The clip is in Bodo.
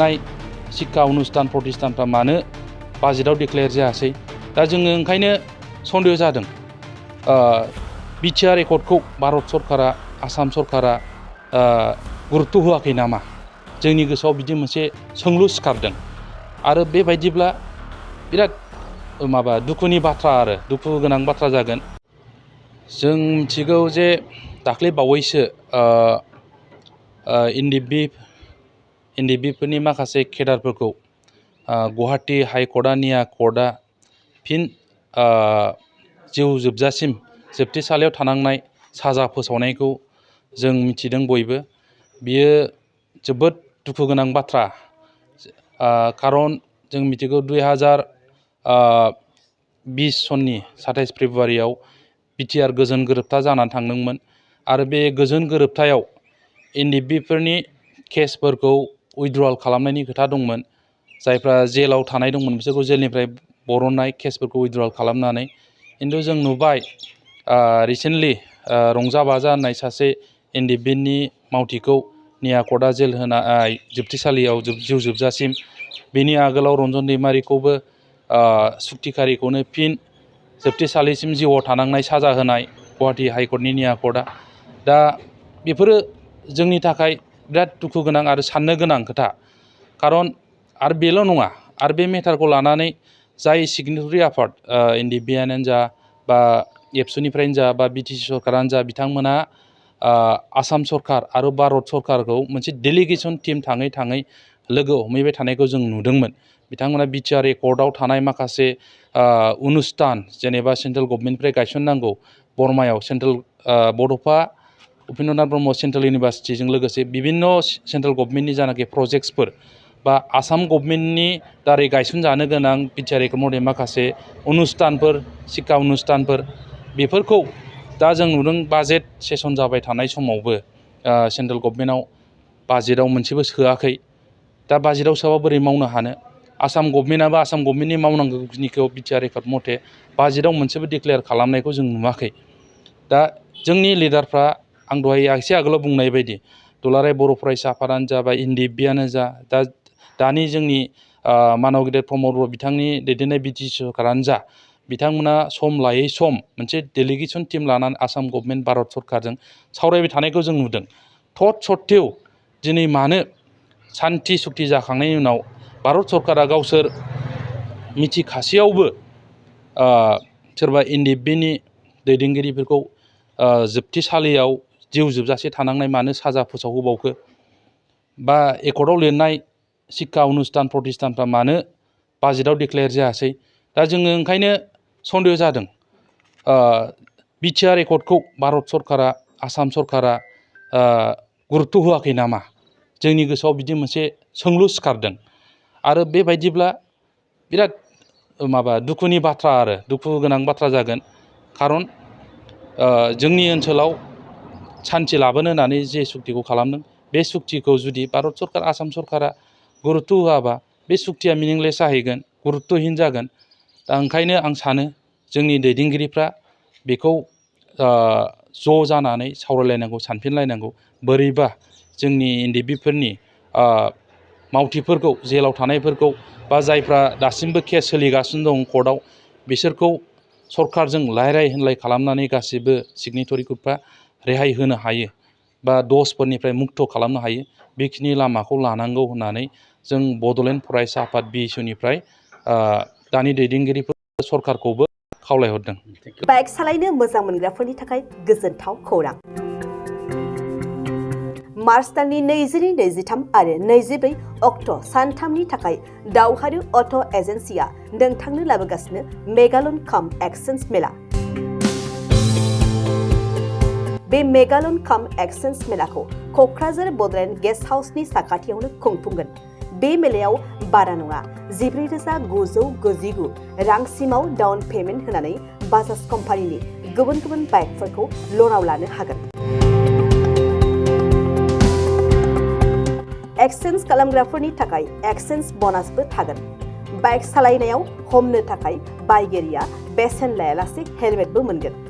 नाय शिक्षा अनुष्ठान प्रतिष्ठानफ्रा मानो बाजेटआव डिक्लेयार जायासै दा जोङो ओंखायनो सन्देह जादों BTR एकर्डखौ भारत सरकारा आसाम सरकारा गुरुत्व होआखै नामा जोंनि गोसोआव बिदि मोनसे सोंलु सिखारदों आरो बेबायदिब्ला बिराद दुखुनि बाथ्रा आरो दुखु गोनां बाथ्रा जागोन। जों मिथिगौ जे दाख्लै बावैसो NDB-फोरनि माखासे केडारफोरखौ गुवाहाटी हाइकर्टआ निया कर्टआ फिन जिउ जोबजासिम जोबथेसालियाव थानांनाय साजा फोसावनायखौ जों मिथिदों बयबो। बियो जोबोद दुखु गोनां बाथ्रा खारन जों मिथिगौ 2020 सननि 27 फेब्रुवारियाव BTR गोजोन गोरोबथा जानानै थांदोंमोन आरो बे गोजोन गोरोबथायाव NDB-फोरनि केसफोरखौ उइथड्रल खालामनायनि खोथा दंमोन। जायफ्रा जेलाव थानाय दंमोन बिसोरखौ जेलनिफ्राय बरननाय केसफोरखौ उइथड्रल खालामनानै खिन्थु जों नुबाय रिसेन्टलि रंजा बाजा होननाय सासे NDB-नि मावथिखौ निया कर्टआ जेल होनाय जोबथेसालियाव जिउ जोबजासिम बेनि आगोलाव रन्जन दैमारिखौबो सुक्तिखारिखौनो फिन जोबथेसालिसिम जिउआव थानांनाय साजा होनाय गुवाहाटी हाइकर्टनि निया कर्टआ दा बेफोरो जोंनि थाखाय बिराद दुखु गोनां आरो साननो गोनां खोथा खारन आरो बेल' नङा आरो बे मेटारखौ लानानै जाय सिगनेटरि आफाद NDB-आनो जा बा एबसुनिफ्रायनो जा बा BTC सरकारानो जा बिथांमोना आसाम सरकार आरो भारत सरकारखौ मोनसे डेलिगेसन टिम थाङै थाङै लोगो हमहैबाय थानायखौ जों नुदोंमोन। बिथांमोना BTR एकर्डआव थानाय माखासे अनुष्ठान जेनेबा सेन्ट्रेल गभमेन्टनिफ्राय गायसननांगौ बर्मायाव सेन्ट्रेल बड'फा उपेन्द्रनाथ ब्रह्म सेन्ट्रेल इउनिभारसिटिजों लोगोसे बिभिन्न सेन्ट्रेल गभमेन्टनि जानाखि प्रजेक्टसफोर बा आसाम गभमेन्टनि दारै गायसनजानो गोनां BTR एकर्ड मथे माखासे अनुष्ठानफोर शिक्षा अनुष्ठानफोर बेफोरखौ दा जों नुदों बाजेट सेसन जाबाय थानाय समावबो सेन्ट्रेल गभमेन्टआव बाजेटआव मोनसेबो सोआखै। दा बाजेटआव सोआबा बोरै मावनो हानो आसाम गभमेन्टआबो आसाम गभमेन्टनि मावनांगौखिनिखौ BTR एकर्ड मथे बाजेटआव मोनसेबो डिक्लेयार खालामनायखौ जों नुवाखै। दा जोंनि लिडारफ्रा आं दहाय एसे आगोलाव बुंनाय बायदि दुलाराय बर' फरायसा आफादानो जा बा NDB-आनो जा दानि जोंनि मानव गेदेर प्रमद बर' बिथांनि दैदेननाय BTC सरकारानो जा बिथांमोना सम लायै सम मोनसे डेलिगेसन टिम लानानै आसाम गभमेन्ट भारत सरकारजों सावरायबाय थानायखौ जों नुदों। सत्तेव दिनै मानो सान्थि सुक्ति जाखांनायनि उनाव भारत सरकारा गावसोर मिथिखासेयावबो सोरबा NDB-नि दैदेनगिरिफोरखौ जोबथेसालियाव जिउ जोबजासे थानांनाय मानो साजा फोसावहोबावखो बा एकर्डआव लिरनाय शिक्षा अनुष्ठान प्रतिष्ठानफ्रा मानो बाजेटआव डिक्लेयार जायासै दा जोङो ओंखायनो सन्देह जादों BTR एकर्डखौ भारत सरकारा आसाम सरकारा गुरुत्व होआखै नामा जोंनि गोसोआव बिदि मोनसे सोंलु सिखारदों आरो बेबायदिब्ला बिराद दुखुनि बाथ्रा आरो दुखु गोनां बाथ्रा जागोन खारन जोंनि ओनसोलाव सान्थि लाबोनो होननानै जे सुक्तिखौ खालामदों बे सुक्तिखौ जुदि भारत सरकार आसाम सरकारा गुरुत्व होआबा बे सुक्तिया मिनिंलेस जाहैगोन गुरुत्वहीन जागोन। दा ओंखायनो आं सानो जोंनि दैदेनगिरिफ्रा बेखौ ज' जानानै सावरायलायनांगौ सानफिनलायनांगौ बोरैबा जोंनि NDB-फोरनि मावथिफोरखौ जेलाव थानायफोरखौ बा जायफ्रा दासिमबो केस सोलिगासिनो दं कर्टआव बिसोरखौ सरकारजों रायलाय होनलाय खालामनानै गासिबो सिगनेटरि ग्रुपफ्रा रेहाय होनो हायो बा दसफोरनिफ्राय मुक्त खालामनो हायो बेखिनि लामाखौ लानांगौ होननानै जों बड'लेण्ड फरायसा आफाद BSU-निफ्राय दानि दैदेनगिरिफोर सरकारखौबो खावलायहरदों। बाइक सालायनो मोजां मोनग्राफोरनि थाखाय गोजोनथाव खौरां। मार्च दाननि 22-23 आरो 24 अक्ट' सानथामनि थाखाय दावहारु अट' एजेन्सिया नोंथांनो लाबोगासिनो मेगालन काम एक्सचेन्ज मेला। बे मेगालन काम एक्सचेन्ज मेलाखौ क'क्राझार बड'लेण्ड गेस्ट हाउसनि साखाथियावनो खुंफुंगोन। बे मेलायाव बारा नङा 14,999 रांसिमाव डाउन पेमेन्ट होनानै बाजाज कम्पानिनि गुबुन गुबुन बाइकफोरखौ ल'नाव लानो हागोन। एक्सचेन्ज खालामग्राफोरनि थाखाय एक्सचेन्ज ब'नासबो थागोन। बाइक सालायनायाव हमनो थाखाय बायगिरिया बेसेन लायालासे हेलमेटबो मोनगोन।